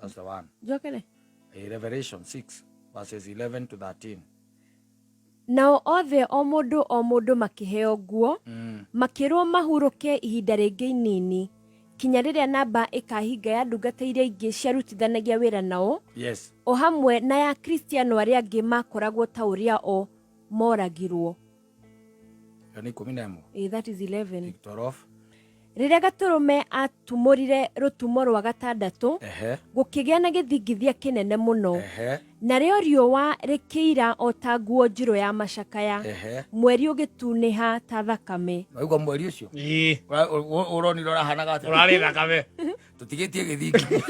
That's the one. Njokere. Revelation 6 verses 11 to 13. Nao othe o mũndũ o mũndũ makĩheo nguo, makĩrwo mahurũke ihinda rĩngĩ inini, kinya rĩrĩa namba ĩkahinga ya ndungata iria ingĩ ciarutithanagia wĩra nao, o hamwe na ya Akristiano arĩa angĩ maakoragwo ta ũrĩa o moragirwo. Ĩyo nĩ 11. Ĩĩ, that is 11. 12. Rĩrĩa Gatũrũme aatumũrire rũtumo rwa gatandatũ, gũkĩgĩa na gĩthingithia kĩnene mũno, narĩo riũa rĩkĩira o ta nguo njirũ ya macakaya, mweri ũgĩtunĩha ta thakame. Waigua mweri ũcio? Ĩĩ. Ũronire ũrahanaga atĩa? Ũrarĩ thakame. Tũtigĩtie gĩthingithia.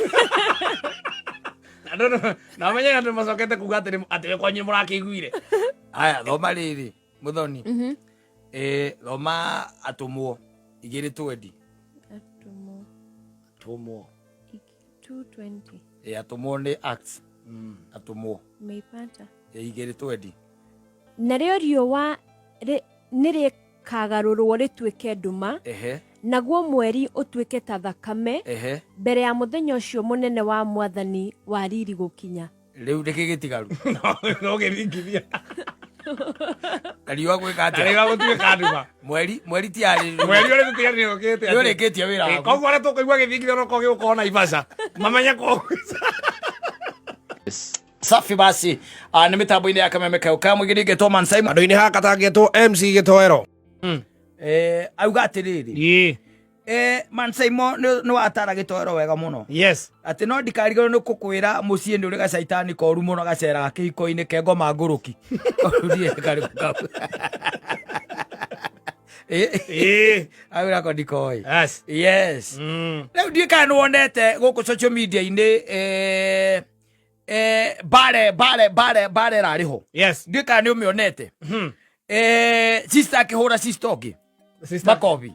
Na ũmenye andũ macokete kuga atĩ atĩ kwanyu mũrakĩiguire. Aya, thoma rĩrĩ, Mũthoni. Thoma Atũmwo 2:20. Atũmwo. Atũmwo. 2:20. Atũmwo nĩ Acts. Atũmwo. Meipata. 2:20. Narĩo riũa nĩrĩkagarũrwo rĩtuĩke nduma, naguo mweri ũtuĩke ta thakame, mbere ya mũthenya ũcio mũnene wa Mwathani wa riri gũkinya. Rĩu nĩkĩ gĩtigaru? No gĩthingithia. Na riũa gwĩka atĩa? Na riũa gũtuĩka nduma. Mweri, mweri ti arĩ. Mweri ũrĩa tũtiganĩire ũkĩte atĩa? Nĩ ũrĩkĩtie wĩra waku. Koguo arĩa tũkũigua gĩthingithia no korwo gĩgũkorwo Naivasha. Mamenye ko. Safi basi. Nĩ mĩtambo-inĩ ya Kameme Kau. Kamwe gĩtwo Thomas Simon. Andũ-inĩ haka tangĩtwo MC Gĩtoero. Auga atĩrĩrĩ. Ĩĩ. Man Simon nĩ watara Gĩtoero wega mũno. Yes. Atĩ no ndikarigĩrwo nĩ kũkwĩra mũciĩ nĩ ũrĩ gacaitani koru mũno gaceraga kĩhiko-inĩ ke ngoma ngũrũki. Ũrũrie karĩkũ kau. Ĩĩ. Aura ko ndikoĩ. Yes. Yes. Rĩu ndiũĩ kana nĩ wonete gũkũ social media-inĩ, bare bare bare bare ĩrarĩ ho. Yes. Ndiũĩ kana nĩ ũmĩonete. Sister akĩhũra sister ũngĩ. Sister. Makobi.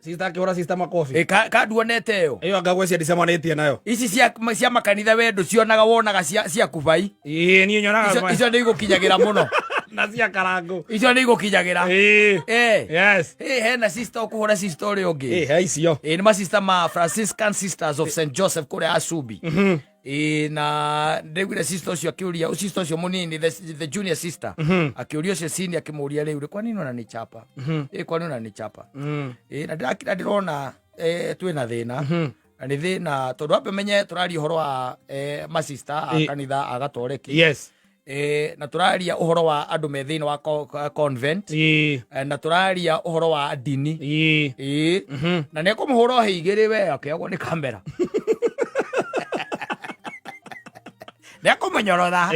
Sister akĩhũra sister makobi. Ka nduonete ĩyo? Ĩyo anga gwĩcia ndicemanĩtie nayo. Ici cia makanitha we ndũcionaga, wonaga cia kubai. Ĩĩ, niĩ nyonaga Icio nĩ igũkinyagĩra mũno. Na cia karangũ. Icio nĩ igũkinyagĩra. Ĩĩ. Yes. Hena sister ũkũhũra sister ũrĩa ũngĩ. Ĩĩ, he icio. Nĩ masista ma Franciscan Sisters of St Joseph kũrĩa Asubi. Na ndĩguire sister ũcio akĩũria, sister ũcio mũnini, the junior sister, akĩũria ũcio senior, akĩmũria rĩu, kwa nini unanichapa? Kwa nini unanichapa? Na ndĩrakira ndĩrona, twĩna thĩna. Na nĩ thĩna tondũ wambe ũmenye tũraria ũhoro wa masista a kanitha a Gatoreki. Yes. Na tũraria ũhoro wa andũ me thĩinĩ wa convent. Na tũraria ũhoro wa ndini. Na nĩ ekũmũhũra o igĩrĩ we akĩagwo nĩ kamera. Nĩ ekũmũnyorora.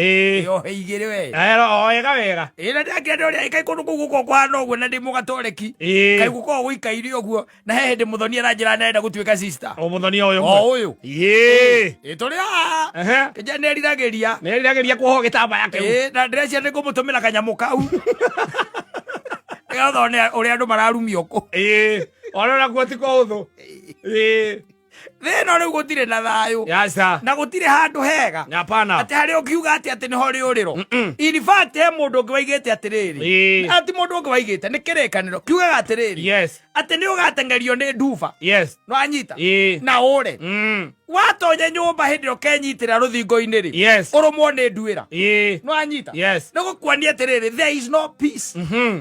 O igĩrĩ we. Ero, o wega wega. Na ndĩrakĩenda ũrĩa ĩkai kũndũ kũu gũkoragwo kũhana ũguo na ndĩ mũgatoreki. Kaĩ gũkoragwo gũikaire ũguo. Na he hĩndĩ mũthoni aranjĩra nenda gũtuĩka sister. O mũthoni ũyũ. O ũyũ. Tũrĩ haha. Kĩnja nĩ eriragĩria. Nĩ eriragĩria kuohwo gĩtambaya kĩu. Na ndĩreciria nĩ ngũmũtũmĩra kanyamũ kau. Nĩgetha one ũrĩa andũ mararumio kũ. Ona nakuo ti kwa ũthũ. Thĩna rĩu gũtirĩ na thayũ. Yaca. Na gũtirĩ handũ hega. Hapana. Atĩ harĩa ũngiuga atĩ atĩ nĩho rĩũrĩro. In fact, he mũndũ ũngĩ waigĩte atĩrĩrĩ. Ati mũndũ ũngĩ waigĩte nĩ kĩrĩkanĩro kiugaga atĩrĩrĩ. Yes. Atĩ nĩ ũgateng'erio nĩ nduba. Yes. Nĩwanyita? Na ũre. Watonya nyũmba hĩndĩ ĩrĩa ũkenyitĩra rũthingo-inĩ rĩ. Yes. Ũrũmwo nĩ nduĩra. Nĩwanyita? Yes. Nĩ gũkuonia atĩrĩrĩ, there is no peace.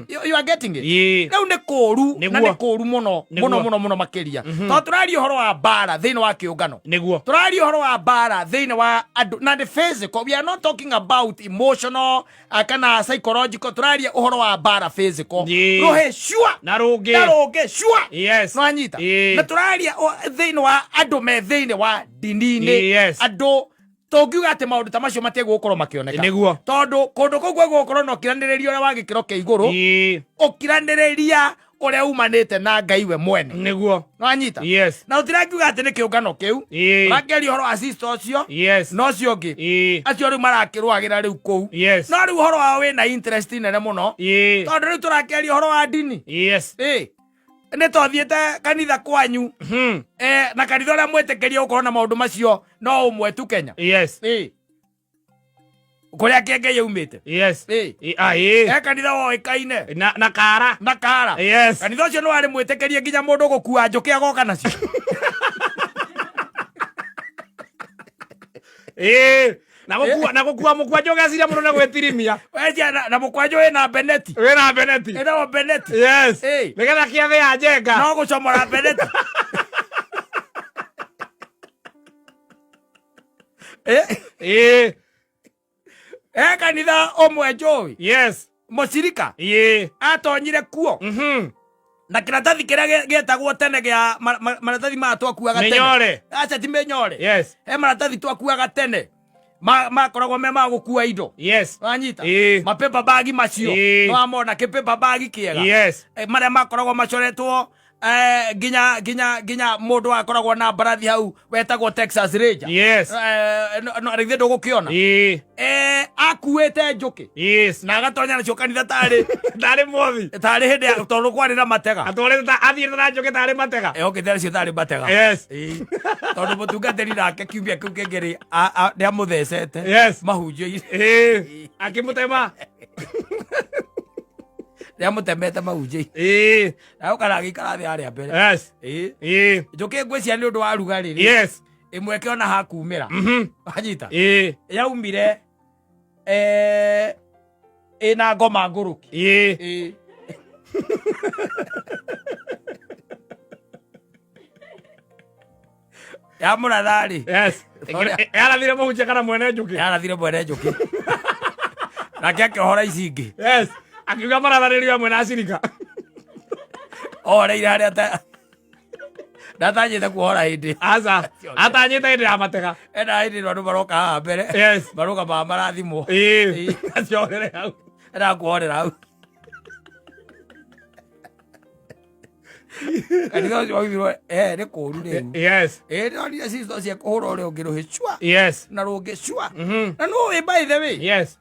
You are getting it? Rĩu nĩ kũũru, na Nĩguo. nĩ kũũru mũno, Nĩguo. mũno, mũno, mũno makĩria. Tondũ tũraria ũhoro wa mbara thĩinĩ wa kĩũngano. Nĩguo. Tũraria ũhoro wa mbara thĩinĩ wa andũ, na nĩ physical. We are not talking about emotional, kana psychological. Tũraria ũhoro wa mbara physical. Rũhĩ sure. Na rũngĩ. Na rũngĩ sure. Yes. Nĩwanyita? Na tũraria thĩinĩ wa andũ me thĩinĩ wa ndini-inĩ. Yes. Andũ tũngiuga atĩ maũndũ ta macio matiagĩrĩirwo gũkorwo makĩoneka. Nĩguo. Tondũ kũndũ kũu kwagĩrĩirwo gũkorwo na ũkiranĩrĩria ũrĩa wa gĩkĩro kĩa igũrũ. Ũkiranĩrĩria ũrĩa umanĩte na Ngai we mwene. Nĩguo. Nĩwanyita? Yes. Na ũtirakiuga atĩ nĩ kĩũngano kĩu. Ũrakĩaria ũhoro wa sister ũcio. Yes. Na ũcio ũngĩ. Acio rĩu marakĩrũagĩra rĩu kũu. Yes. No rĩu ũhoro wao wĩna interest nene mũno. Tondũ rĩu tũrakĩaria ũhoro wa ndini. Yes. Nĩ twathiĩte kanitha kwanyu. Na kanitha ũrĩa mwĩtĩkĩrie gũkorwo na maũndũ macio no ũmwe tu Kenya. Yes. Kũrĩa kĩenge yaumĩte. Yes. Kanitha woĩkaine. Na kara. Na kara. Yes. Kanitha ũcio nĩ warĩ mwĩtĩkĩrie nginya mũndũ gũkua njũkĩ agoka nacio. Ĩĩ. Na gũkua na gũkua mũkwanjũ ũgeciria mũno nĩ gwĩtirimia. Wecia na mũkwanjũ wĩna beneti. Wĩna beneti. Ĩtagwo beneti. Yes. Ĩĩ. Nĩgetha kĩathĩ ya njenga. No gũcomora beneti. Eh, Ĩĩ. he kanitha ũmwe njũĩ Yes. mũcirika Ĩĩ. atonyire kuo na kĩratathi kĩrĩa gĩetagwo tene gĩa maratathi maya twakuaga tene. Mĩnyore. Aca ti mĩnyore. Yes. He maratathi twakuaga tene makoragwo me ma gũkua indo. Yes. Wanyita? Ĩĩ. Mapaper bag macio. Ĩĩ. Nĩwamona kĩ-paper bag kĩega. Yes. Marĩa makoragwo macoretwo nginya nginya nginya mũndũ akoragwo na mbarathi hau wetagwo Texas Ranger. Yes. No rĩngĩ ndũgũkĩona. Ĩĩ. Akuĩte njũkĩ Yes. na agatonya nacio kanitha tarĩ Ndarĩ mwothi. tarĩ hĩndĩ ya tondũ kwarĩ na matega. Atwarĩte ta athiĩte na njũkĩ tarĩ matega. Okĩte nacio tarĩ matega. Yes. Ĩĩ. Tondũ mũtungatĩri nake kiumia kĩu kĩngĩ rĩ nĩamũthecete Yes. mahunjio-inĩ. Ĩĩ. Akĩmũtema. Nĩamũtemete mahunjio-inĩ. Ĩĩ. Agoka na agĩikara thĩ harĩa mbere. Yes. Ĩĩ. Ĩĩ. Njũkĩ ngwĩciria nĩ ũndũ wa rugarĩ rĩ. Yes. Ĩmwe ĩkĩona hakumĩra. Wanyita? Ĩĩ. Yaumire ĩna ngoma ngũrũki. Ĩĩ. Ĩĩ. Yamũratha rĩ. Yes. Ũrĩa- Yarathire mũhunjia kana mwene njũkĩ. Yarathire mwene njũkĩ. Nake akĩohora ici ingĩ. Yes. Akiuga marathanĩrio hamwe na acirika. Ohoreire harĩa ndatanyĩte kuohora hĩndĩ. Aca. Atanyĩte hĩndĩ ya matega. Ena hĩndĩ ĩno andũ maroka haha mbere. Yes. Marũgamaga marathimwo. Ĩĩ. Aciohere hau. Ena kuohorera hau. Kanitha ũcio waugirwo nĩ kũũru rĩu. Yes. Ĩĩ ndonire sister cia kũhũra ũrĩa ũngĩ rũhĩ cua Yes. na rũngĩ cua. Na no wĩ by the way. Yes.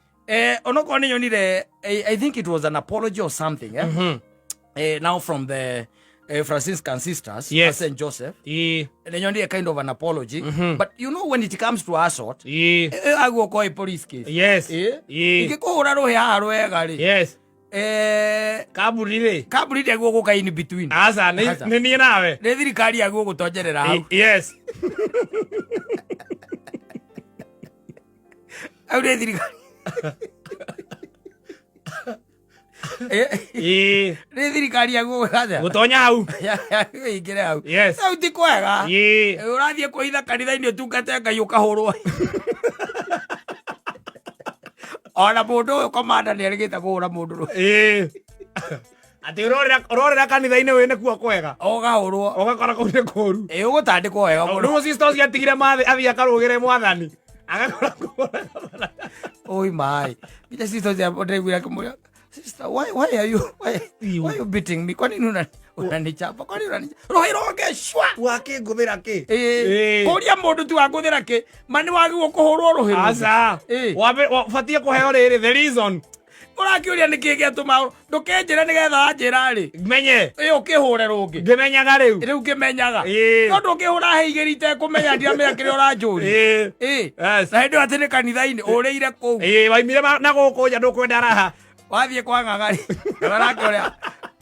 Onokorwo nĩ nyonire I think it was an apology or something eh? Now from the Franciscan sisters Yes. at St. Joseph. Ĩĩ. Nĩ nyonire kind of an apology. But you know when it comes to assault, Ĩĩ. aguo ĩ police case. Yes. Ĩĩ. Ĩĩ. Ingĩkũhũra rũhĩ haha rwega rĩ. Yes. Kambuni rĩ. Kambuni ndĩagwo gũka in between. Aca nĩ Aca. nĩ niĩ nawe. Nĩ thirikari yagwo gũtonjerera hau. Yes. Hau nĩ thirikari. Ĩĩ. Nĩ thirikari yagwo gwĩka Gũtonya hau. Ĩingĩre hau. Yes. Hau ti kwega. Ĩĩ. Ũrathiĩ kwĩhitha kanitha-inĩ ũtungate Ngai ũkahũrwo. Ona mũndũ ũyũ komanda nĩ erĩgĩte kũhũra mũndũ rũhĩ. Ĩĩ. Atĩ ũrorera kanitha-inĩ wĩ nĩkuo kwega. Ũkahũrwo. Ũgakora kũu nĩ kũũru. Ĩ ũgũtandĩkwo wega mũno. Rĩu sister ũcio atigire mathĩ athiĩ akarũgĩre mwathani. Agakora kũhũra. Oi my. Nginya sister ũcio ndĩraiguire akĩmwĩra, sister, why are you why are you beating me? Kwa nini unanichapa? Kwa nini unanichapa? Rũhĩ rũngĩ cua. Wakĩngũthĩra kĩ? Ĩĩ. Kũria mũndũ ti wangũthĩra kĩ, ma nĩ wagĩrĩirwo kũhũrwo rũhĩ rũngĩ. Aca. Ĩĩ. Ũbatiĩ kũheo rĩrĩ the reason. Ũrakĩũria nĩkĩ gĩatũma ndũkĩnjĩre nĩgetha wanjĩra rĩ. Menye. Ĩ ũkĩhũre rũngĩ. Ngĩmenyaga rĩu. Rĩu ngĩmenyaga. Ĩĩ. No ndũngĩhũra hĩ igĩrĩ itekũmenya ndiramenya kĩrĩa ũranjũria. Ĩĩ. Ĩĩ. Yes. Na hĩndĩ ĩyo atĩ nĩ kanitha-inĩ ũrĩire kũu. Ĩĩ waimire na gũkũ nja ndũkwenda raha. Wathiĩ kwa ng'ang'a rĩ. Ng'ang'a nake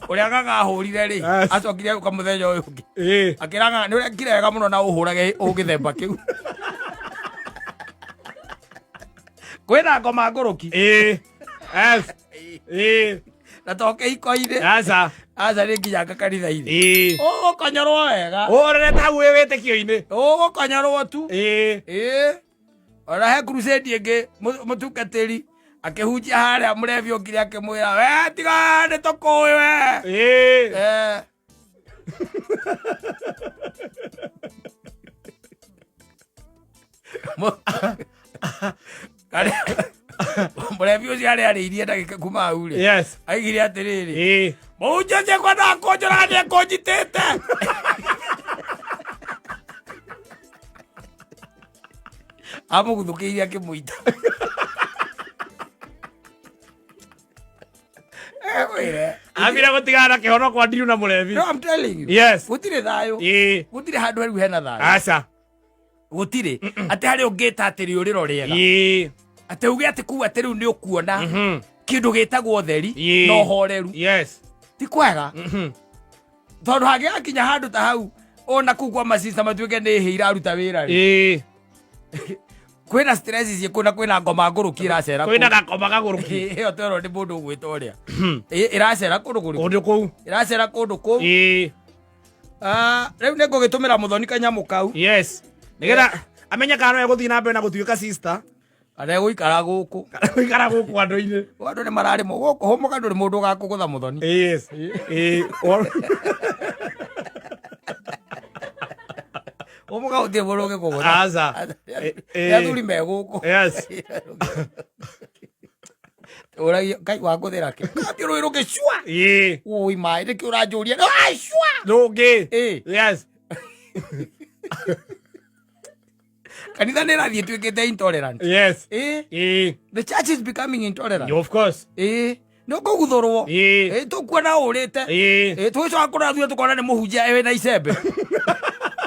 ũrĩa ng'ang'a ahũrire rĩ. Yes. Acokire agĩũka mũthenya ũyũ ũngĩ. Ĩĩ. Akĩra ng'ang'a nĩ ũrekire wega mũno na ũhũrage ũgĩthemba kĩu. Kwĩna ngoma ngũrũki. Ĩĩ. Yes. Ĩĩ. Na to kĩhiko-inĩ. Aca. Aca nĩ nginya kanitha-inĩ. Ĩĩ. Ũgũkonyorwo wega. Ũrorete hau wĩ wĩtĩkio-inĩ. Ũgũkonyorwo tu. Ĩĩ. Ĩĩ. Ona he crusade ĩngĩ mũtungatĩri akĩhunjia harĩa mũrebi okire akĩmwĩra we tiga nĩ tũkũĩ we. Ĩĩ. Mũrebi ũcio arĩa arĩirie ndagĩka kuma hau rĩ. Yes. Aigire atĩrĩrĩ. Ĩĩ. Mũhunjia ũcio ekwendaga kũnjũraga nĩ ekũnjitĩte. Amũguthũkĩire akĩmũita. Ekwĩre. Ambire gũtigana na kĩhono kwa ndiru na mũrebi. No, I'm telling you. Yes. Gũtirĩ thayũ. Ĩĩ. Gũtirĩ handũ rĩu hena thayũ. Aca. Gũtirĩ. Atĩ harĩa ũngĩta atĩ rĩũrĩro rĩega. Ĩĩ. Atĩ uge atĩ kuu atĩ rĩu nĩ ũkuona kĩndũ gĩtagwo ũtheri Ĩĩ. na ũhoreru. Yes. Ti kwega. Tondũ hangĩgakinya handũ ta hau ona kuu kwa masista matuĩke nĩ hĩ iraruta wĩra rĩ. Ĩĩ. Kwĩna stress ciĩ na kwĩna ngoma ngũrũki ĩracera Kwĩna gakoma gagũrũki. Ĩyo twerwo nĩ mũndũ ũgwĩtwo ũrĩa. Ĩracera kũndũ kũrĩkũ? Kũndũ kũu. Ĩracera kũndũ kũu. Ĩĩ. Ah, rĩu nĩ ngũgĩtũmĩra mũthoni kanyamũ kau. Yes. Nĩgetha amenye kana no egũthiĩ na mbere na gũtuĩka sister. Kana egũikara gũkũ. Kana gũikara gũkũ andũ-inĩ. Andũ nĩ mararĩmwo gũkũ hũmũka ndũrĩ mũndũ ũgakũgũtha mũthoni. Yes. Ĩĩ. Hũmũka gũtirĩ mũndũ ũngĩkũgũtha. Aca. Nĩ athuri me gũkũ. Yes. Ũragio Ngai wangũthĩra kĩ? Kambia rũĩ rũgĩcua. Ĩĩ. Ui maĩ nĩkĩ ũranjũria? Ah, cua. Rũngĩ. Ĩĩ. Yes. Kanitha nĩ ĩrathiĩ ĩtuĩkĩte intolerant. Yes. Ĩĩ. Ĩĩ. The church is becoming intolerant. Of course. Ĩĩ. Nĩ ũkũguthũrwo. Ĩĩ. Ĩĩ tũkuona ũrĩte. Ĩĩ. Ĩĩ tũgĩcoka kũrora thutha tũkona nĩ mũhunjia wĩna icembe.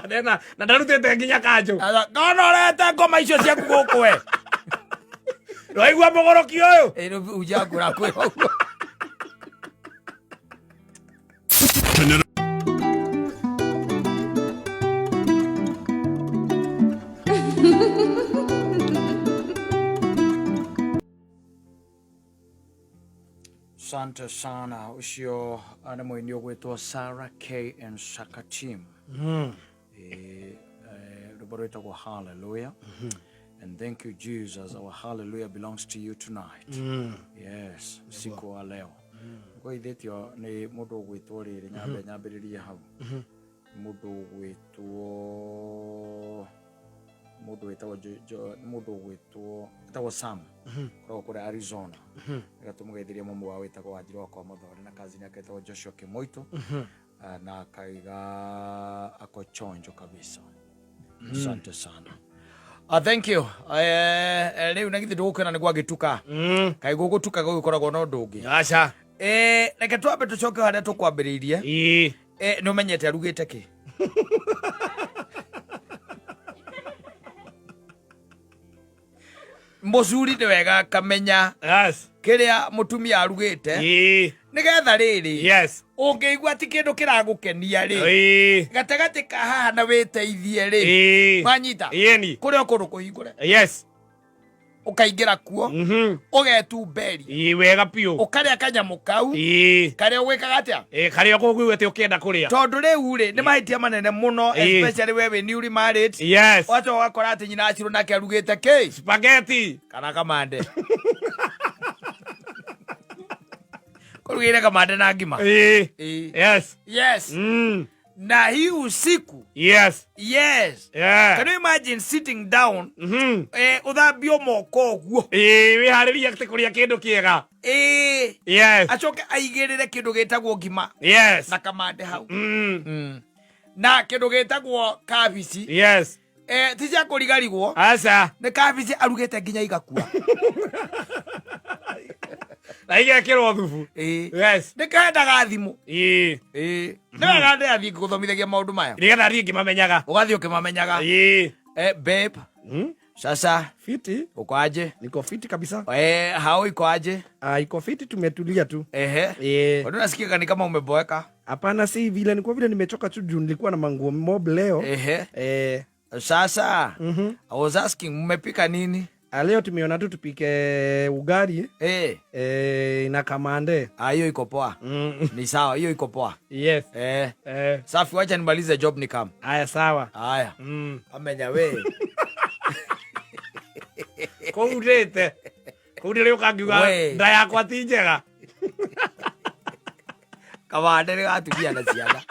Nena na ndarutĩte nginya kanjũ. Kana ũrete ngoma icio ciaku gũkũ we. Ndwaigua mũgũrũki ũyũ? Ĩĩ rĩu mũhunjia akũra kwĩra ũguo. Sante sana ucio nĩ mũini ũgwĩtwo Sarah K and Saka Team. Rwĩmbo rwĩtagwo Hallelujah. And thank you Jesus, our hallelujah belongs to you tonight. Yes, usiku wa leo. Ngũithĩtio nĩ mũndũ ũgwĩtwo rĩrĩ nyambe nyambĩrĩrie hau. Mũndũ ũgwĩtwo mũndũ wĩtagwo mũndũ ũgwĩtwo wĩtagwo Sam koragwo kũrĩa Arizona. Reka tũmũgeithĩrie mũmwe wao wĩtagwo Wanjirũ wakwa Mũthoni na cousin yake wĩtagwo Joshua Kĩmoito. Na akaiga ako chonjo kabisa. Asante sana. Thank you. Rĩu na githĩ ndũgũkĩona nĩ gwagĩtuka. Kaĩ gũgũtuka gũgĩkoragwo na ũndũ ũngĩ. Aca. Reke twambe tũcoke harĩa tũkwambĩrĩirie. Ĩĩ. Nĩ ũmenyete arugĩte kĩ? Mũcuri nĩ wega akamenya Yes. kĩrĩa mũtumia arugĩte Ĩĩ. nĩgetha rĩrĩ Yes. ũngĩigua ti kĩndũ kĩragũkenia rĩ Ĩĩ. gatagatĩ ka haha na wĩteithie rĩ Ĩĩ. wanyita Ĩni. kũrĩa kũndũ kũhingũre Yes. ũkaingĩra kuo ũgetumberia Ĩĩ wega biũ. ũkarĩa kanyamũ kau Ĩĩ. karĩa ũgwĩkaga atĩa Ĩĩ karĩa ũkũiguĩte ũkĩenda kũrĩa. tondũ rĩu rĩ nĩ mahĩtia manene mũno Ĩĩ. especially we wĩ newly married Yes. wacoka ũgakora atĩ nyina acirwo nake arugĩte kĩ Spaghetti. kana kamande kũrugĩire kamande na ngima Ĩĩ. Ĩĩ. Yes. Yes. Na hii usiku. Yes. Yes. Yeah. Can you imagine sitting down ũthambio moko ũguo? Ĩĩ wĩharĩrie atĩ kũrĩa kĩndũ kĩega. Ĩĩ. Yes. Acoke aigĩrĩre kĩndũ gĩtagwo ngima Yes. na kamande hau. Na kĩndũ gĩtagwo kabici. Yes. Ti cia kũrigarigwo. Aca. Nĩ kabici arugĩte nginya igakua. Na igekĩrwo thubu. Ĩĩ. Yes. Nĩ kendaga thimũ. Ĩĩ. Ĩĩ. Nĩ wega ndĩrathiĩ ngĩgũthomithagia maũndũ maya. Nĩgetha thiĩ ngĩmamenyaga. Ũgathiĩ ũkĩmamenyaga. Ĩĩ. Babe. Sasa Fiti. uko aje? Niko fiti kabisa. Hao iko aje? Iko fiti, tumetulia tu. Ehe. Kwani unasikia ni kama umeboeka? Hapana, si vile, ni kwa vile nimechoka tu juu nilikuwa na manguo mob leo. Ehe. Sasa I was asking mmepika nini? Leo tumeona tu tupike ugali na kamande. Hiyo iko poa. Ni sawa, hiyo iko poa. Yes. Safi, wacha nimalize job ni kam. Haya sawa. Haya. Amenya we. Kourete. Kourire ukangiuga We. nda yakwa ti njega. Kamande nĩ gatumia na ciana.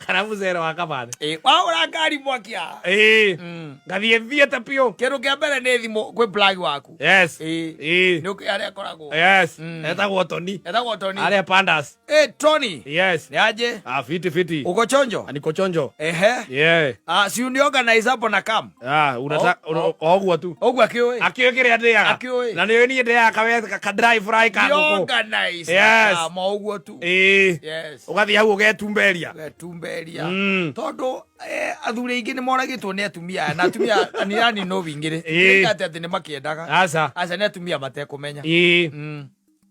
Kana mũcere wa kamande. Wagũra ngari mwaki haha. Ngathiĩ thiĩte biũ. Kĩndũ kĩa mbere nĩ thimũ kwĩ plug waku. Yes. Nĩ ũkĩ harĩa akoragwo. Yes. Etagwo Tony. Etagwo Tony. Arĩa Pandas. Tony. Yes. Ni aje? Fiti fiti. Uko chonjo? Niko chonjo. Ehe. Yeah. Si uniorganize hapo na kam. Oguo tu. Oguo akĩũĩ. Akĩũĩ kĩrĩa ndĩaga. Akĩũĩ. Na nĩũĩ niĩ ndĩaga ka dry fry ka ngũkũ. Organize. Yes. Na kam oguo tu. Yes. Ũgathiĩ hau ũgetumberia. Ũgetumberia. Tondũ athuri aingĩ nĩ moragĩtwo nĩ atumia aya, na atumia nĩ yani no wingĩrĩ. Nĩ atĩ nĩ makĩendaga. Aca. Aca nĩ atumia matekũmenya.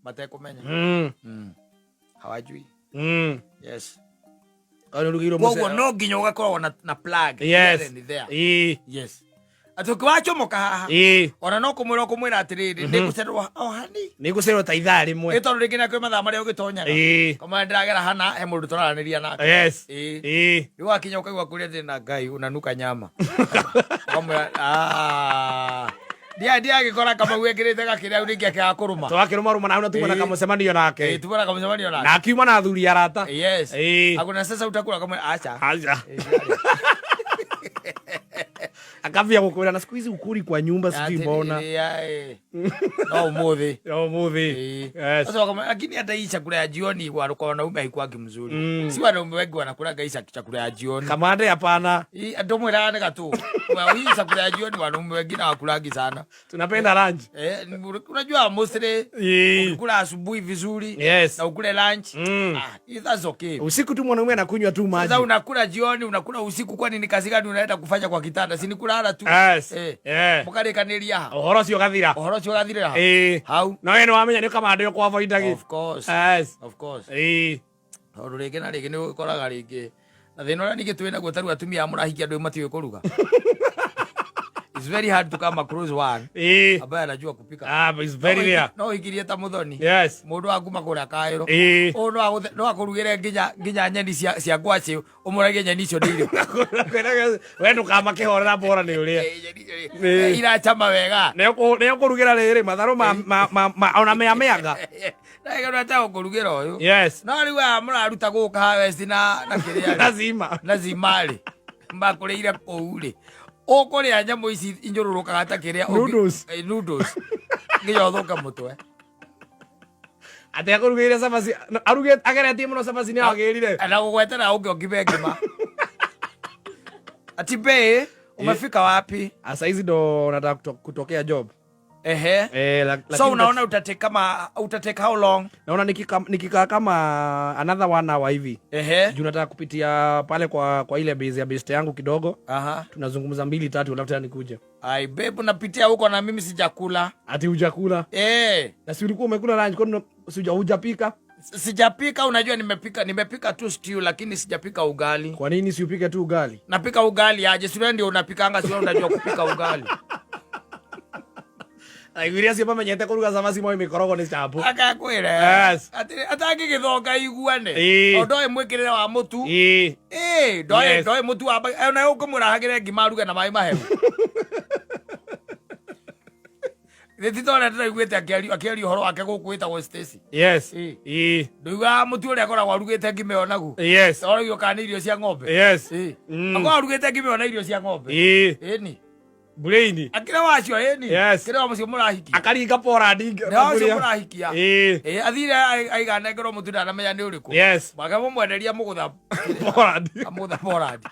Matekũmenya. Hawajui. Yes. Kau nĩ ũrugĩirwo Koguo mũcere. no nginya ũgakoragwo na plug Yes. here and there. Ĩĩ. Yes, atĩ ũkĩwacomoka haha, Ĩĩ. ona no kũmwĩra ũkũmwĩra atĩrĩrĩ, ndĩgũcererwo o hani. Nĩ ngũcererwo ta ithaa rĩmwe. Ĩ, tondũ rĩngĩ na kwĩ mathaa marĩa ũgĩtonyaga. Ĩĩ. Kama ndĩragera hana he mũndũ tũraranĩria nake. Yes. Ĩĩ. Ĩĩ. Rĩu wakinya ũkaigua kũrĩa ndĩ na Ngai unanuka nyama, ũkamwĩra, "Ah." Ndiagĩkora Kamau ekĩrĩte gakĩrĩa rĩngĩ akĩaga kũrũma. Twakĩrũmarũma na hau na tuma na Ĩĩ. kamũcemanio nake. Ĩĩ, tuma na kamũcemanio nake. Na akiuma na athuri arata. Yes. Ĩĩ. Akuna sasa utakula kamwe acha. Aca. Akambia gũkwĩra na siku hizi ukuri kwa nyumba, sijui mbona. No umuthi. Ya ũmũthĩ. Ĩĩ. Yes. Sasa lakini hata hii chakula ya jioni kwa wanaume haikuwagi mzuri. Si wanaume wengi wanakulaga hii chakula ya jioni. Kamande hapana. Hii ndomwĩraga nĩ gatũ. Hii chakula ya jioni wanaume wengine hawakulagi sana. Tunapenda lunch. Eh, unajua mostly Ĩĩ. ukikula asubuhi vizuri Yes. na ukule lunch, ah, that's okay. Usiku tu mwanaume anakunywa tu maji. Sasa unakula jioni, unakula usiku, kwani ni kazi gani unaenda kufanya kwa kitanda? Si ni kulala tu. Yes. Eh. Eh. Mũkarĩkanĩria ha. Ũhoro ũcio ũgathira. Ũhoro ũcio ũgathirĩra ha. Ĩĩ. Hau. No we nĩ wamenya nĩ kamande ũkwavoidagi. Of course. Yes. Of course. Ĩĩ. Tondũ rĩngĩ na rĩngĩ nĩ ũkoraga rĩngĩ na thĩna ũrĩa ningĩ twĩ naguo, tarĩu atumia aya mũrahikia andũ matiũĩ kũruga. It's very hard to come across one Ĩĩ. ambaye anajua kupika. Ah, but it's very rare. No ũhikirie ta Mũthoni. Yes. Mũndũ wa kuma kũrĩa Kaĩro. Ĩĩ. Ũyũ no akũrugĩre nginya nyeni cia ngwacĩ, ũmũragie nyeni icio nĩ irĩkũ. We ndũkamakĩhorera bora nĩ ũrĩa. Eh, nyeni icio Ĩĩ. iracama wega. Nĩ ũkũrugĩra rĩrĩ matharũ ona mĩa mĩanga. Naigana ũkũrugĩra ũyũ. Yes. No rĩu aya mũraruta gũka harvest na kĩrĩa rĩ, Na cima. na cimarĩ makũrĩire kũu rĩ, ũkũrĩa nyamũ ici inyũrũrũkaga ta kĩrĩa Noodles. Eh, noodles nginya ũthũke mũtwe. Atĩ akũrugĩire cabaci arugĩte ageretie mũno cabaci nĩ agĩrire. Na gũgwetera ũngĩ ũngime ngima ati bei umefika wapi? Ah, saizi ndo nataka kutokea job. Ehe. Eh, So lakini unaona utatake kama utatake how long? Naona nikikaa kama another one hour hivi. Ehe. Juu nataka kupitia pale kwa ile base ya best yangu kidogo. Aha. Tunazungumza mbili tatu alafu tena nikuje. Ai babe, napitia huko na mimi sijakula. Ati hujakula? Eh. Na si ulikuwa umekula lunch, kwani si hujapika? Sijapika, unajua nimepika tu stew lakini sijapika ugali. Kwa nini si upike tu ugali? Napika ugali aje? Si wewe ndio unapikanga, si wewe unajua kupika ugali. Aiguiria acio mamenyete kũruga cabaci moĩ mĩkorogo nĩ chapo. Akakwĩra. Yes. Atĩ atangĩgĩthonga iguane. Ĩĩ. O ndoĩ mwĩkĩrĩre wa mũtu. Ĩĩ. Ĩĩ, ndoĩ Yes. ndoĩ mũtu wa ona ũkũmwĩra hagĩre ngima aruge na maĩ mahehu. Nĩ ti torĩa ndĩraiguĩte akĩaria ũhoro wake gũkũ wĩtagwo Stacy. Yes. Ĩĩ. Ĩĩ. Ndũiguaga mũtu ũrĩa akoragwo arugĩte ngima ĩyo naguo. Yes. Oragio kana nĩ irio cia ng'ombe. Yes. Ĩĩ. Mm. Akoragwo arugĩte ngima ĩyo na irio cia ng'ombe. Ĩĩ. Ĩni. Brain. Akĩrĩ wacio ĩni. Yes. Kĩrĩ wa mũcio mũrahikia. Akaringa porandi. Nĩ wa ũcio mũrahikia. Ĩĩ. Ĩĩ, athire aiganengerwo mũtu ndanamenya nĩ ũrĩkũ. Yes. Makamũmwenderia mũgũtha Porandi. amũgũtha porandi.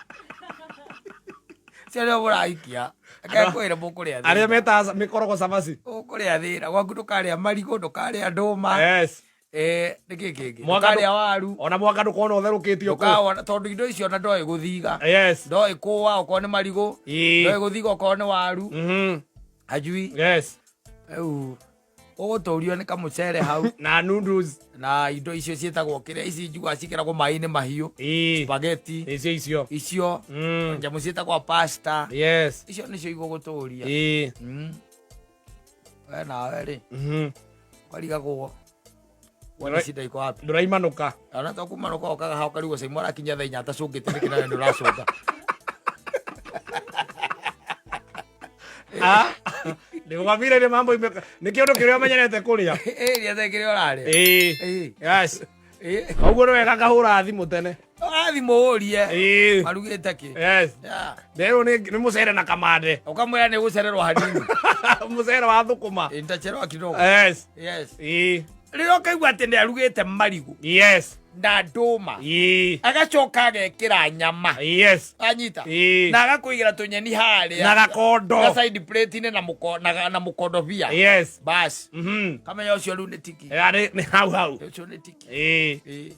Cio nĩo mũrahikia. Akekwĩra mũkũrĩa Arĩa thĩna. metaga mĩkorogo cabaci. Ũkũrĩa thĩna. Gwaku ndũkarĩa marigũ, ndũkarĩa ndũma. Yes. Eh, nĩkĩ kĩngĩ? Mwaka Ndũkarĩa waru. Ona mwaka ndũkona ũtherũkĩtio kũu. Ndũkawona tondũ indo icio ona ndoĩ gũthiga. Yes. Ndoĩ kũa okorwo nĩ marigũ. Ĩĩ. Ndoĩ gũthiga okorwo nĩ waru. Hajui. Yes. Rĩu ũgũtũrio nĩ kamũcere hau Na noodles. na indo icio ciĩtagwo kĩrĩa ici njiguaga ciĩkĩragwo maĩ-inĩ mahiũ. Ĩĩ. Spaghetti. Icio icio. Icio. Nyamũ ciĩtagwo pasta. Yes. Icio nĩcio igũgũtũria. Ĩĩ. We nawe rĩ, ũkarigagwo wone shida iko wapi. Ndũraimanũka. Ona to kuma nũka ũkaga hau ũkarigwo Saimo arakinya thaa inya atacũngĩte nĩkĩ nawe nĩũracũnga. Ah. Nĩgwambire nĩ mambo nĩ kĩũndũ kĩrĩa ũmenyerete kũrĩa. Ĩĩ, rĩa kĩrĩa ũrarĩa. Ĩĩ. Ĩĩ. Yes. Ĩĩ. Koguo nĩ wega ngahũra thimũ tene. Ũrathimũ ũrie. Ĩĩ. Marugĩte kĩ? Yes. Yeah. Nderwo nĩ mũcere na kamande. Ũkamwĩra nĩ gũcererwo hanini. Mũcere wa thũkũma. Ĩ, nitachelewa kidogo. Yes. Yes. Ĩĩ. Rĩrĩa ũkaigua atĩ nĩ arugĩte marigũ Yes. na ndũma, Ĩĩ. agacoka agekĩra nyama. Yes. Anyita. Ĩĩ. Na agakũigĩra tũnyeni harĩa. Na gakondo. Na side plate-inĩ na mũkondobia. Yes. Bas. Kamenya ũcio rĩu nĩ tiki. Ya nĩ hau hau. Ũcio nĩ tiki. Ĩĩ. Ĩĩ.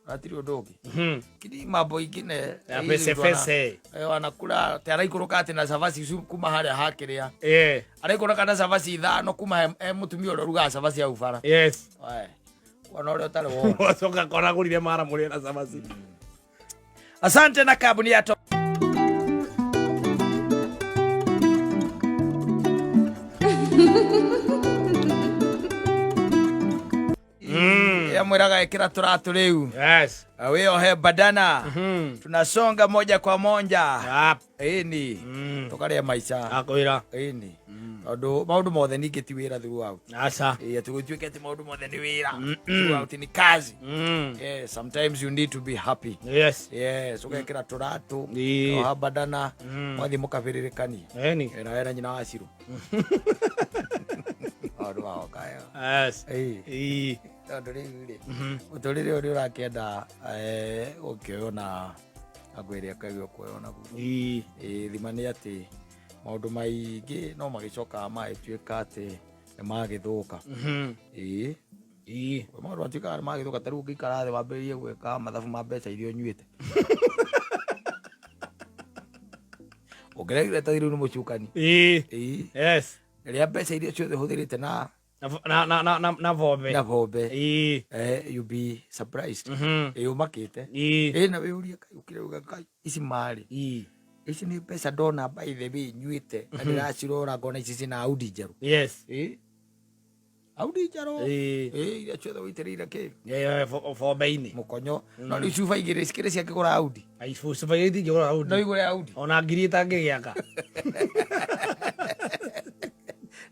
Hatirĩ ũndũ ũngĩ. Kini mambo ingine. Ya hizi fese mtu ana- fese. Eh, wanakula te araikũrũka atĩ na cabaci ici kuma harĩa hakĩrĩa. Ĩĩ. Araikũrũka na cabaci ithano kuma he mũtumia ũrĩa ũrugaga cabaci hau bara. Yes. Oe. Wona ũrĩa ũtarĩ wona. Wacoka kona gũrire mara mũrĩe na cabaci. Asante na kambuni ya to Yamwĩraga ĩkĩra tũratũ rĩu. Yes. Wĩohe badana. Tunasonga moja kwa moja. Yap. Ĩni. Tũkarĩa maica. Akwĩra. Ĩni. Tondũ maũndũ mothe ningĩ ti wĩra throughout. Aca. Ĩĩ, atĩ gũtuĩke atĩ maũndũ mothe nĩ wĩra throughout ni kazi. Yeah, sometimes you need to be happy. Yes. Yes, ũgekĩra tũratũ. Ĩĩ. Oha badana. Mwathiĩ mũkabĩrĩrĩkania. Eni. Ĩna wena nyina wa Cirũ. Maũndũ magoka Yes. Ĩĩ. Ĩĩ. Tondũ rĩu rĩ, mũtũrĩre ũyũ nĩ ũrakĩenda gũkĩoywo na angũ ĩrĩa ĩkagĩrwo kuoywo naguo. Ĩĩ. Ĩĩ, thima nĩ atĩ maũndũ maingĩ no magĩcokaga magĩtuĩka atĩ nĩ magĩthũka. Ĩĩ. Ĩĩ. Maũndũ matuĩkaga nĩ magĩthũka, ta rĩu ũngĩikara thĩ wambĩrĩrie gwĩka mathabu ma mbeca iria ũnyuĩte. Ũngĩregire ta rĩu nĩ mũcukani. Ĩĩ. Ĩĩ. Yes. Rĩrĩa mbeca iria ciothe ũhũthĩrĩte na Na na na na na bombe. na bombe. Ĩĩ. You be surprised. Ĩĩ, ũmakĩte. Ĩĩ. Ĩĩ, na wĩũrie Ngai, ũkire uga Ngai, ici marĩ. Ĩĩ. Ici nĩ mbeca ndona by the way nyuĩte na ndĩracirora ngona ici cina Audi njerũ. Yes. Ĩĩ. Audi njerũ. Ĩĩ. Ĩĩ, iria ciothe wĩitĩrĩire kĩ? Yeah, bombe-inĩ. Mũkonyo. No rĩu cuba igĩrĩ cikĩrĩ ciakĩgũra Audi. Ai, cuba igĩrĩ itingĩgũra Audi. No igũre Audi. Ona ngiri itangĩgĩaka.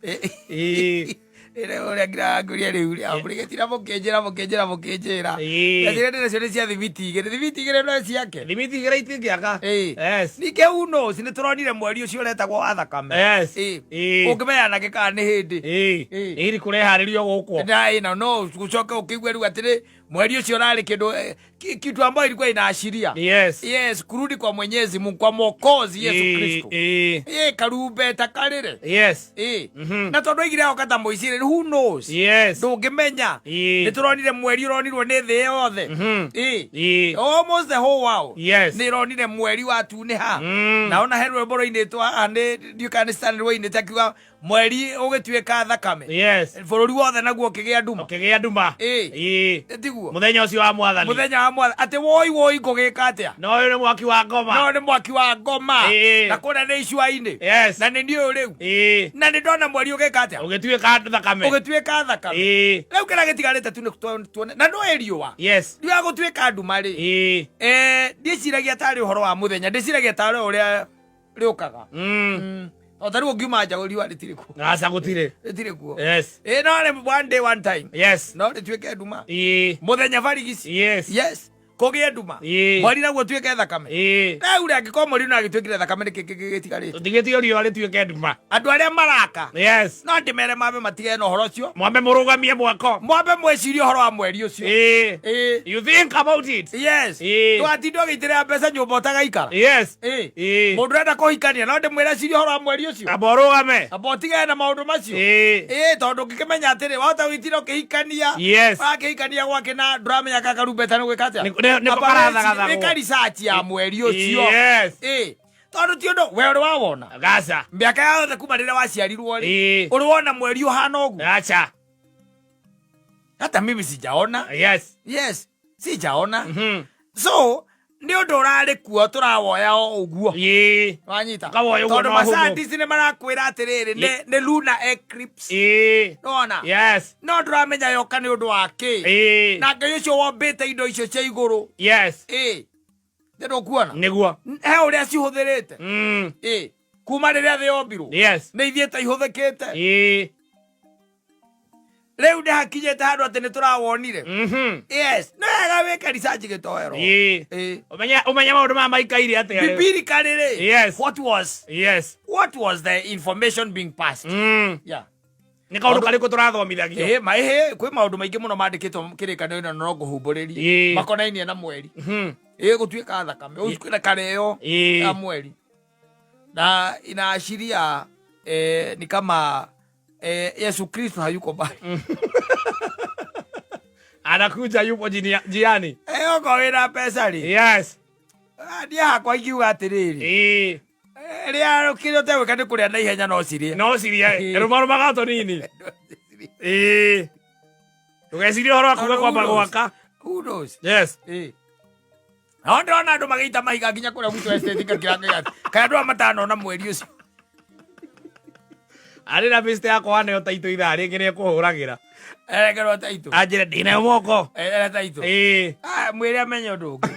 Ĩĩ. Ũrĩa ngirangũria rĩu rĩ, amũrĩgĩtira mũkĩnjĩra mũkĩnjĩra mũkĩnjĩra. Ĩĩ. Njĩra ndĩnacio nĩ cia thimiti igĩrĩ. Thimiti igĩrĩ no ciake. Thimiti igĩrĩ itingĩaka. Ĩĩ. Yes. Ningĩ who knows, nĩ tũronire mweri ũcio ũretagwo wa thakame. Yes. Ĩĩ. Ĩĩ. Ũngĩmenya nakĩ kana nĩ hĩndĩ. Ĩĩ. Ĩĩ. Ĩĩ kũreharĩrio gũkũ. Na ĩno no ũcoke ũkĩigue rĩu atĩrĩ mweri ũcio ũrarĩ kĩndũ kitu ambayo ilikuwa inaashiria. Yes. Yes, kurudi kwa Mwenyezi Mungu, kwa Mwokozi Yesu Ĩĩ, Kristo. Ĩĩ. Ĩĩ, karumbeta karĩre. Yes. Ĩĩ. Na tondũ oigire agoka ta mũici rĩ, who knows? Yes. Ndũngĩmenya. Ĩĩ. Nĩ tũronire mweri ũronirwo nĩ thĩ yothe. Ĩĩ. Ĩĩ. Almost the whole world. Yes. Nĩ ĩronire mweri watunĩha. Na ona he rwĩmbo rũinĩtwo haha nĩ ndiũĩ kana nĩ Stanley rũinĩte akiuga mweri ũgĩtuĩka thakame. Yes. Bũrũri wothe naguo ũkĩgĩa nduma. Ũkĩgĩa nduma. Ĩĩ. Ĩĩ. Tiguo. Mũthenya ũcio wa mwathani. Mũthenya wa mwathani. Atĩ woi woi ngũgĩka atĩa? No ũyũ nĩ mwaki wa ngoma. No nĩ mwaki wa ngoma. Ĩĩ. Na kũrĩa nĩ icua-inĩ. Yes. Na nĩ niĩ ũyũ rĩu. Ĩĩ. Na nĩ ndona mweri ũgĩka atĩa? Ũgĩtuĩka thakame. Ũgĩtuĩka thakame. Ĩĩ. Rĩu kĩrĩa gĩtigarĩte tu nĩ tuone. Na ndũĩ riũa. Yes. Riũa gũtuĩka nduma rĩ. Ĩĩ. Ndiĩciragia tarĩ ũhoro wa mũthenya, ndĩciragia tarĩ ũrĩa rĩũkaga. O ta rĩu ũngiuma nja riũa rĩtirĩ kuo. Aca gũtirĩ. Rĩtirĩ kuo. Yes. Ĩĩ, no rĩ one day one time. Yes. No rĩtuĩke nduma. Ĩĩ. Mũthenya barigici. Yes. Yes. Kũgĩe nduma. Ĩĩ. Mweri naguo ũtuĩke thakame. Ĩĩ. Rĩu rĩ angĩkorwo mweri no agĩtuĩkire thakame nĩkĩ kĩngĩ gĩtigarĩte? Tũtigĩtio riũa rĩtuĩke nduma. Andũ arĩa maraka. Yes. No ndĩmere mambe matigane na ũhoro ũcio. Mwambe mũrũgamie mwako. Mwambe mwĩcirie ũhoro wa mweri ũcio. Ĩĩ. Ĩĩ. You think about it. Yes. Ĩĩ. Ndũgatinde ũgĩitĩrĩra mbeca nyũmba ũtagaikara. Yes. Ĩĩ. Ĩĩ. Mũndũ ũrenda kũhikania no ndĩmwĩre cirie ũhoro wa mweri ũcio. Amba ũrũgame. Amba ũtigane na maũndũ macio. Ĩĩ. Ĩĩ, tondũ ũngĩkĩmenya atĩrĩ, wahota gũgĩtinda ũkĩhikania. Yes. Ũrakĩhikania gwake na ndũramenya kana karumbeta nĩ gwĩka atĩa. Nĩko Amba karathagathagwo. wĩka research ya mweri ũcio. Yes. Ĩĩ. Tondũ ti ũndũ we ũrĩ wawona. Gaca. Mĩaka yothe kuma rĩrĩa waciarirwo rĩ. Ĩĩ. Ũrĩ wona mweri ũhana ũguo? Aca. Hata mimi sijaona. Yes. Yes, sijaona. So nĩ ũndũ ũrarĩ kuo tũrawoya o ũguo. Ĩĩ. Wanyita. Ũkawoya ũguo Tondũ na ũhũthũ. mascientist nĩ marakwĩra atĩrĩrĩ nĩ lunar eclipse. Ĩĩ. Nĩwona? Yes. No ndũramenya yoka nĩ ũndũ wa kĩ. Ĩĩ. Na Ngai ũcio wombĩte indo icio cia igũrũ. Yes. Ĩĩ. Nĩ ndũkuona? Nĩguo. He ũrĩa cihũthĩrĩte. Ĩĩ. Kuma rĩrĩa thĩ yombirwo. Yes. Nĩ ithiĩte ihũthĩkĩte. Ĩĩ. Rĩu nĩ hakinyĩte handũ atĩ nĩ tũrawonire. Yes. Nĩ wega wĩke research gĩtoero. Ĩĩ. Ĩĩ. Ũmenye ũmenye maũndũ maya maikaire atĩa rĩu. Biblically rĩ. Yes. What was Yes. what was the information being passed? Yeah. Nĩ kaũndũ karĩkũ tũrathomithagio? Ĩhĩ, ma ĩhĩ, kwĩ maũndũ maingĩ mũno mandĩkĩtwo kĩrĩkanĩro-inĩ na no ngũhumbũrĩrie Ĩĩ. makonainie na mweri. Ĩĩ, gũtuĩka thakame, gũtuĩka kareo Ĩĩ. ya mweri. Na inaashiria ni kama Yesu Kristo hayuko mbali. Anakuja yupo njiani. Okorwo wĩna mbeca rĩ. Yes. Niĩ hakwa ingiuga atĩrĩrĩ. Ĩĩ. Rĩa kĩrĩa ũtegwĩka nĩ kũrĩa na ihenya no cirĩe. No cirĩe. Rũmarũmaga tũnini. Ĩĩ. Ndũgecirie ũhoro wa kuga Who kwamba knows? gwaka. Who knows? Yes. Ĩĩ. Nao ndĩrona andũ magĩita mahiga nginya kũrĩa gwitũ estate ngakira kaĩ andũ aya matanona mweri ũcio. Arĩ na bĩcite yakwa waneo taitũ ithaa rĩngĩ nĩ ekũhũragĩra. Erekerwo taitũ. Anjĩre ndĩnayo moko. Ere taitũ. Ĩĩ. Ah, mwĩre amenye ũndũ ũngĩ.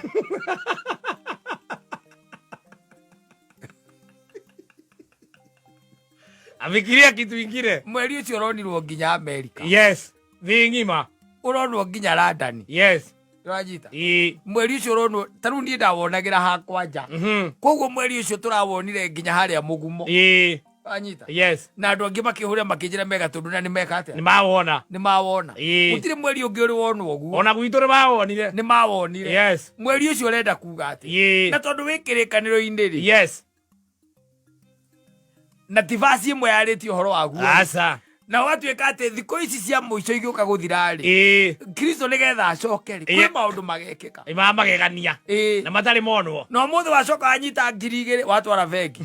Afikiria kitu ingine. Mweri ũcio ũronirwo nginya Amerika. Yes. Thĩ ng'ima. Ũronwo nginya London. Yes. Ũranyita? Ĩĩ. Mweri ũcio ũronwo ta rĩu niĩ ndawonagĩra hakwa nja. Koguo mweri ũcio tũrawonire nginya harĩa mũgumo. Ĩĩ. Wanyita? Yes. Na andũ angĩ makĩhũra makĩnjĩra mega tondũ na nĩ meka atĩa? Nĩ mawona. Nĩ mawona. Ĩĩ. Gũtirĩ mweri ũngĩ ũrĩ wonwo ũguo. Ona gwitũ nĩ mawonire. Nĩ mawonire. Yes. Mweri ũcio ũrenda kuga atĩa? Ĩĩ. Na tondũ wĩ kĩrĩkanĩro-inĩ rĩ. Yes. Na ti vaci ĩmwe yarĩtie ũhoro waguo. Aca. Na ũgatuĩka atĩ thikũ ici cia mũico igĩũka gũthira rĩ. Ĩĩ. Kristo nĩgetha acoke rĩ. Ĩĩ. Kwĩ maũndũ magekĩka. Nĩ ma magegania. Ĩĩ. Na matarĩ monwo. Na ũmũthĩ wacoka wanyita 2000 watwara bengi.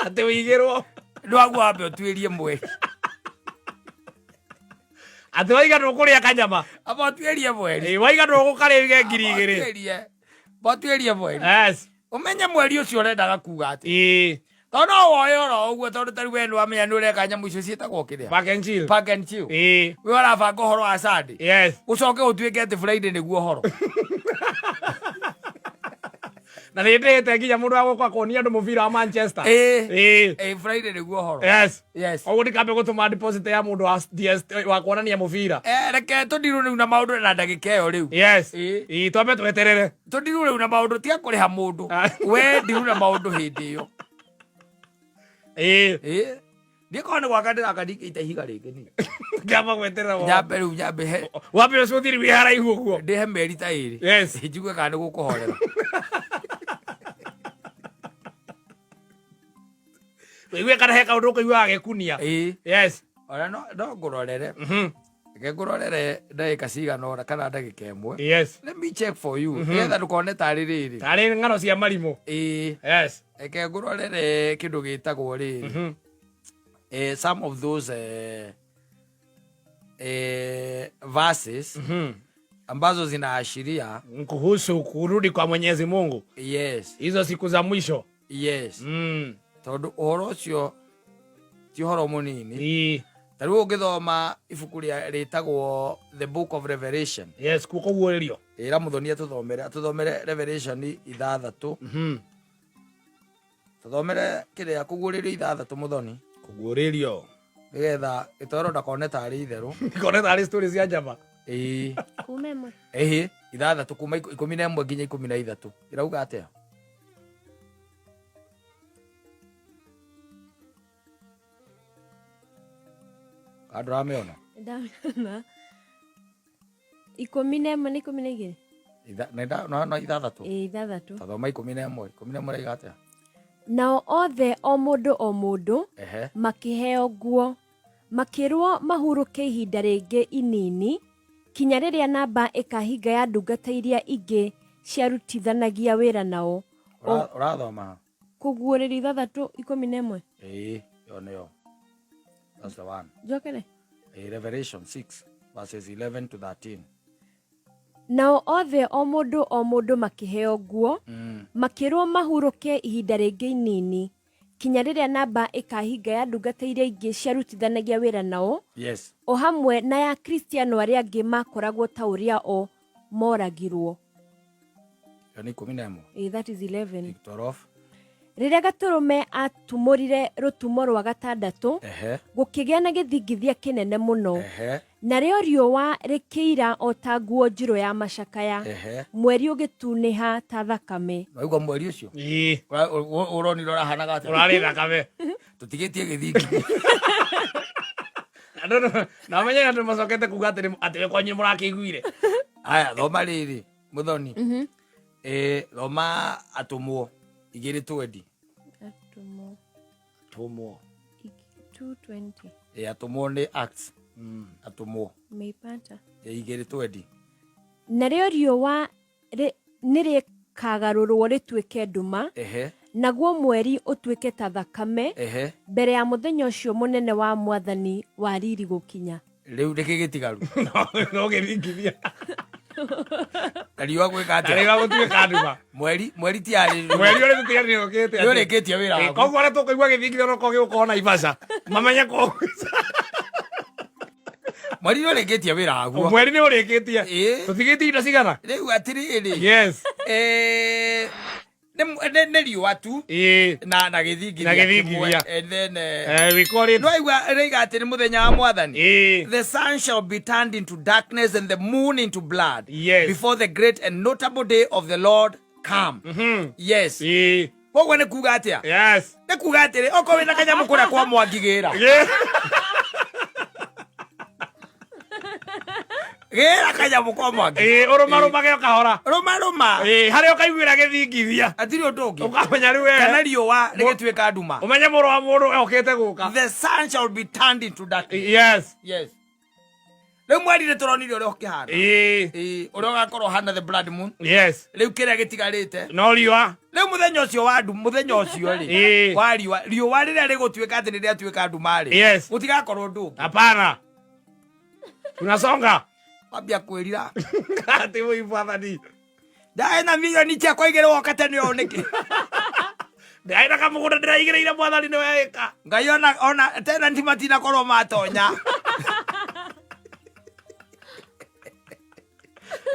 Atĩ ũigĩrwo. Ndwaguo wambe ũtuĩrie mweri. Atĩ waiga ndũkũrĩa kanyama. Amba ũtuĩrie mweri. Ĩĩ waiga ndũgũkarĩa ũige 2000. Ũtuĩrie. Amba ũtuĩrie mweri. Yes. Ũmenye mweri ũcio ũrendaga kuga atĩ. Ĩĩ. Tondũ no woe oro ũguo tondũ ta rĩu we nĩwamenya nĩ ũreka nyamũ icio ciĩtagwo kĩrĩa. Pack and chill. Pack and chill. Ĩĩ. We ũrabanga ũhoro wa Sunday. Yes. Ũcoke ũtuĩke atĩ Friday nĩguo ũhoro. Na nĩ ndĩhĩte nginya mũndũ wa gũka kuonia andũ mũbira wa Manchester. Ĩĩ. Ĩĩ. Ĩĩ Friday nĩguo ũhoro. Yes. Yes. Koguo ndikambe gũtũma deposit ya mũndũ wa DS wa kuonania mũbira. Eh, reke tũndirwo rĩu na maũndũ na ndagĩka ĩyo rĩu. Yes. Ĩĩ. Ĩĩ twambe tweterere. Tũndirwo rĩu na maũndũ tiga kũrĩha mũndũ. Ah. We ndirwo na maũndũ hĩndĩ ĩyo. Ĩĩ. Ĩĩ. Ndiĩ korwo nĩ gwaka ndĩraka ndingĩita ihiga rĩngĩ niĩ. Ngamba gweterera. Nyambe rĩu nyambe he Wambe ũcio ũthiri wĩ haraihu ũguo. ndĩhe mĩeri ta ĩrĩ. Yes. Njigue kana nĩ gũkũhorera. Wĩigue kana he kaũndũ ũkũigua gagĩkunia. Ĩĩ. Yes. Ona no ngũrorere. Reke ngũrorere ndagĩka cigana ũna kana ndagĩka ĩmwe. Yes. Let me check for you. Nĩgetha ndũkone tarĩ rĩrĩ. Tarĩ ng'ano cia marimũ. Ĩĩ. Yes. Reke ngũrorere kĩndũ gĩtagwo rĩrĩ. Some of those verses ambazo zinaashiria Kuhusu kurudi kwa Mwenyezi Mungu. Yes. Hizo siku za mwisho. Yes. Tondũ ũhoro ũcio ti ũhoro mũnini. Ĩĩ. Ta rĩu ũngĩthoma ibuku rĩtagwo The Book of Revelation. Yes, kũguũrĩrio. Ĩra mũthoni atũthomere Revelation 6. Tũthomere kĩrĩa kũguũrĩrio 6 mũthoni. Kũguũrĩrio. Nĩgetha gĩtoro ndakone tarĩ itherũ. Ndikone tarĩ story cia njama. Ĩĩ. Kuma ĩmwe. Ĩhĩ, 6 kuma 11 nginya 13. Ĩrauga atĩa? Andũ ramĩona? Ndamĩona. 11 nĩ 12? No 6. Ĩĩ, 6. Tathoma 11. 11 ĩrauga atĩa? Nao othe o mũndũ o mũndũ Ehe. makĩheo nguo, makĩrwo mahurũke ihinda rĩngĩ inini, kinya rĩrĩa namba ĩkahinga ya ndungata iria ingĩ ciarutithanagia wĩra nao. Ũrathoma? Kũguũrĩrio 6 11. Ĩĩ, ĩyo nĩyo. That's the one. Njokere? Ĩĩ, Revelation 6 verses 11 to 13. Nao othe o mũndũ o mũndũ makĩheo nguo, makĩrwo mahurũke ihinda rĩngĩ inini, kinya rĩrĩa namba ĩkahinga ya ndungata iria ingĩ ciarutithanagia wĩra nao, Yes. o hamwe na ya Kristiano arĩa angĩ makoragwo ta ũrĩa o moragirwo. Ĩyo nĩ 11. Ĩĩ, that is 11. Victor off. Rĩrĩa Gatũrũme atumũrire rũtumo rwa gatandatũ, Ehe. gũkĩgĩa na gĩthingithia kĩnene mũno. Ehe. Narĩo riũa rĩkĩira o ta nguo njirũ ya macakaya, Ehe. mweri ũgĩtunĩha ta thakame. Waigua mweri ũcio? Ĩĩ. Ũronire ũrahanaga atĩa? Ũrarĩ thakame. Tũtigĩtie gĩthingithia. Andũ na menye andũ macokete kuga atĩ atĩ kwanyu mũrakĩiguire. Aya, thoma rĩrĩ, mũthoni. Thoma atũmwo 2:20. Atũmwo. Atũmwo. 2:20. Atũmwo nĩ Acts. Atũmwo. Meipata. 2:20. Narĩo riũa nĩrĩkagarũrwo rĩtuĩke nduma, Ehe. naguo mweri ũtuĩke ta thakame, Ehe. mbere ya mũthenya ũcio mũnene wa mwathani wa riri gũkinya. Rĩu nĩkĩ gĩtigaru? No gĩthingithia. Na riũa gwĩka Na atĩa? riũa gũtuĩka nduma. Mweri, mweri ti arĩ. Mweri ũrĩa tũtiganire ũkĩte. Nĩ ũrĩkĩtie wĩra waku. Koguo arĩa tũkũigua gĩthingithia no korwo gĩgũkorwo Naivasha. Mamenye ko. Mweri nĩ ũrĩkĩtie wĩra waguo. Mweri nĩ ũrĩkĩtie. Ĩĩ. Tũtigĩtie indo cigana? Rĩu atĩrĩrĩ. Yes. Nĩ riũa tu. Ĩĩ. Na gĩthingithia Na gĩthingithia. kĩmwe. And then, We call it. no aigua rĩiga atĩ nĩ mũthenya wa mwathani. Ĩĩ. The sun shall be turned into darkness and the moon into blood. Yes. Before the great and notable day of the Lord come. Yes. Ĩĩ. Koguo nĩ kuga atĩa? Yes. Nĩ kuga atĩrĩ, okorwo wĩna kanyamũ kũrĩa kwa Mwangi gĩra. Ĩĩ. Gĩra kanyamũ kwa Mwangi. Ĩĩ, ũrũmarũmage o kahora. Rũma rũma. Ĩĩ, harĩa ũkaiguĩra gĩthingithia. Hatirĩ ũndũ ũngĩ. Ũkamenya rĩu we. Kana riũa rĩgĩtuĩka nduma. Ũmenye mũrũ wa mũndũ okĩte gũka. The sun shall be turned into darkness. Yes. Yes. Rĩu mweri nĩ tũronire ũrĩa ũkĩhana. Ĩĩ. Ĩĩ, ũrĩa ũgakorwo ũhana the blood moon. Yes. Rĩu kĩrĩa gĩtigarĩte. No riũa. Rĩu mũthenya ũcio wa ndu mũthenya ũcio rĩ. Ĩĩ. Wa riũa, riũa rĩrĩa rĩgũtuĩka atĩ nĩ rĩatuĩka nduma rĩ. Yes. Gũtigakorwo ũndũ ũngĩ. Hapana. Tunasonga. Wambia kwĩrira. Ati wĩ mwathani. Ndaĩ na milioni ciakwa igĩrĩ woka tene ũũ nĩkĩ? Ndaĩ na kamũgũnda ndĩraigĩrĩire mwathani nĩ weka. Ngai ona tenant matinakorwo matonya.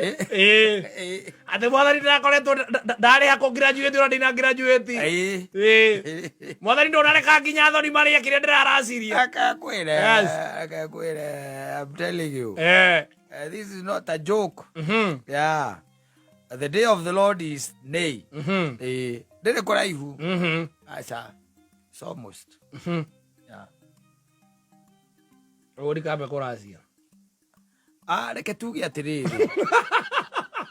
Ĩĩ. Ĩĩ. Atĩ mwathani ndĩrakoretwo ndarĩha kũ graduate ona ndina graduate. Ĩĩ. Ĩĩ. Mwathani ndũnareka nginya athoni marĩe kĩrĩa ndĩraracirie. Akakwĩre. Yes. Akakwĩre. I'm telling you. Eh. This is not a joke. Mhm. Yeah. The day of the Lord is nay. Mhm. Ndĩrĩ kũraihu. Mhm. Aca. It's almost. Mhm. Yeah. Ũri kambe kũracia. Ah, reke tuge atĩrĩrĩ.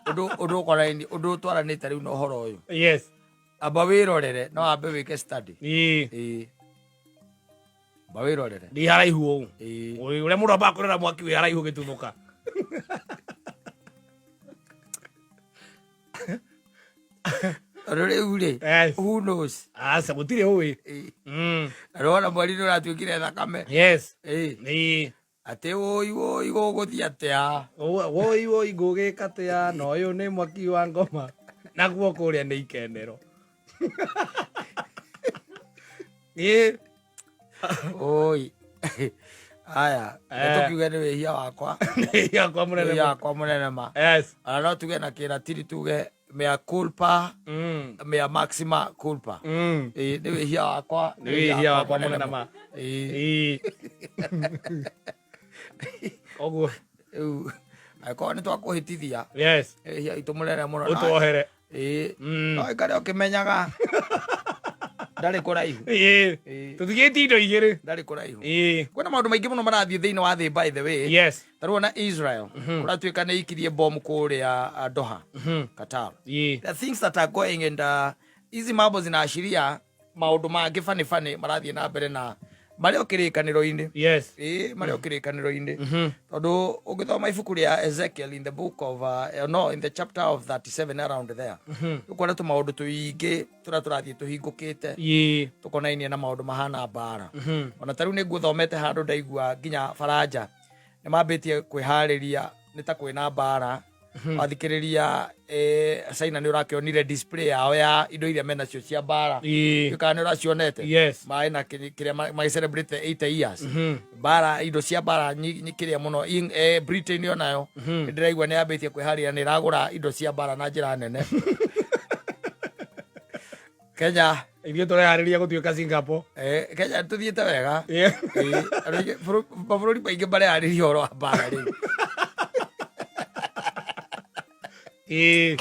Ũndũ ũkoraini, ũndũ ũtwaranĩte rĩu na ũhoro ũyũ. Yes. Amba wĩrorere, no ambe wĩke study. Ĩĩ. Ĩĩ. Amba wĩrorere. Ndi haraihu ũũ. Ĩĩ. Ũyũ ũrĩa mũndũ ambaga kũrora mwaki wĩ haraihu ũgĩtuthũka. Tondũ rĩu rĩ, Yes. who knows? Aca gũtirĩ ũĩ. Ĩĩ. Mm. Na nĩwona mweri nĩ ũratuĩkire thakame. Yes. Ĩĩ. Ĩĩ. Atĩ wũi wũi gũgũthiĩ atĩa? Woi woi ngũgĩka atĩa na ũyũ nĩ mwaki wa ngoma naguo kũrĩa nĩ ikenero. Ĩĩ. Oi. Aya, Eh. tũkiuge nĩ wĩhia wakwa. Nĩ wĩhia wakwa mũnene Wĩhia ma. wakwa mũnene ma. Yes. Ona no tuge na kĩratiri tuge mea culpa, mea maxima culpa. Ĩĩ, nĩ wĩhia wakwa. Nĩ wĩhia wakwa mũnene ma. Ĩĩ. Ĩĩ. Koguo. Rĩu, angĩkorwo nĩ twakũhĩtithia, Yes. wĩhia witũ mũnene mũno. Ũtuohere. Ĩĩ. No ĩkare ũkĩmenyaga. Ndarĩ kũraihu. Ĩĩ. Ĩĩ. Tũtigĩtie indo igĩrĩ. Ndarĩ kũraihu. Ĩĩ. Kwĩna maũndũ maingĩ mũno marathiĩ thĩinĩ wa thĩ by the way. Yes. Ta rĩu ona Israel kũratuĩka nĩ ikirie bomu kũrĩa Doha, Qatar. Ĩĩ. The things that are going and hizi mambo zinaashiria maũndũ mangĩ bani bani marathiĩ na mbere na marĩ o kĩrĩkanĩro-inĩ. Yes. Ĩĩ, marĩ o kĩrĩkanĩro-inĩ. Tondũ ũngĩthoma ibuku rĩa Ezekiel in the book of no, in the chapter of 37 around there. Ũkuona tũmaũndũ tũingĩ tũrĩa tũrathiĩ tũhingũkĩte. Ĩĩ. Tũkonainie na maũndũ mahana mbara. Ona ta rĩu nĩ nguthomete handũ ndaigua nginya Faranja nĩ mambĩtie kwĩharĩria nĩ ta kwĩna mbara. Wathikĩrĩria China nĩ ũrakĩonire display yao ya indo iria menacio cia mbara. Ĩĩ. Kana nĩ ũracionete? Yes. Maĩ na kĩrĩa magĩ celebrate 80 years. Mbara, indo cia mbara kĩrĩa mũno. Britain onayo nĩ ndĩraigua nĩ yambĩtie kwĩharĩria, nĩ ĩragũra indo cia mbara na njĩra nene. Kenya. Ithuĩ tũreharĩria gũtuĩka Singapore. Kenya tũthiĩte wega. Yeah. Andũ aingĩ, mabũrũri maingĩ mareharĩria ũhoro wa mbara rĩu. Ĩĩ.